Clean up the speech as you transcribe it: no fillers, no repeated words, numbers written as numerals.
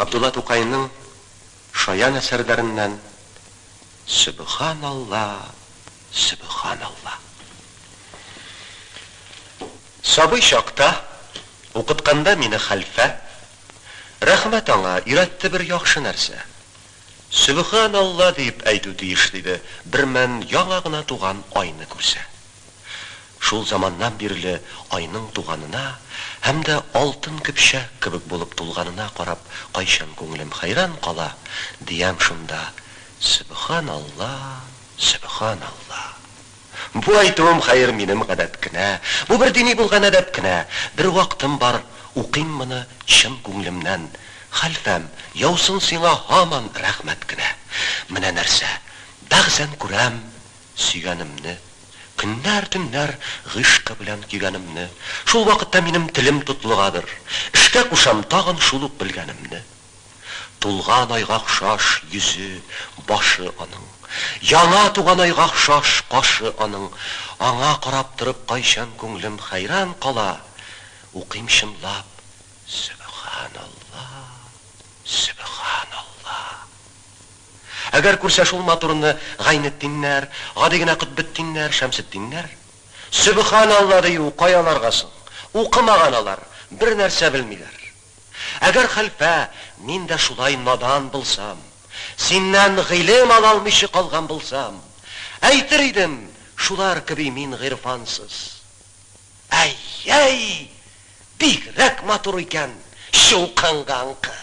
Габдулла Тукайның шаян әсәрләреннән Сөбханалла, сөбханалла. Сабый чакта укытканда мине хәлфә, Рәхмәт аңа, өйрәтте бер яхшы нәрсә. Сөбханалла диеп әйтү тиеш, диде, бермән яңа гына туган айны күрсә. Шул заманнан бирле айның туганына һәм дә алтын көпчәк кебек булып тулганына карап кайчан күңелем хәйран кала, диям шунда, Сөбханалла, сөбханалла. Бу әйтүем, хәер, минем гадәт кенә, бу бер дини булган әдәп кенә. Бер вактым бар, укыйм моны чын күңлемнән, Хәлфәм, яусын сиңа һаман рәхмәт кенә. Менә нәрсә, бәгъзән күрәм сөйгәнемне, көннәр-төннәр гыйшкы белән көйгәнемне, шул вакытта минем телем тотлыгадыр, эшкә кушам тагын шул ук белгәнемне. Тулган айга охшаш йөзе, башы аның. Яңа туган айга охшаш кашы аның. Аңа карап торып кайчан күңлем хәйран кала, укыйм чынлап, Сөбханалла, сөбханалла. Әгәр күрсә шул матурны Гайнетдиннәр, гади генә Котбетдиннәр, Шәмсетдиннәр, Сөбханалла дию кая аларга соң? Укымаган алар, бернәрсә белмиләр. Әгәр, хәлфә, мин дә шулай надан булсам, синнән гыйлем ала алмыйча калган булсам, әйтер идем, шулар кеби мин гыйрфансыз. Әй-йәй! Бигрәк матур икән чукынган кыз!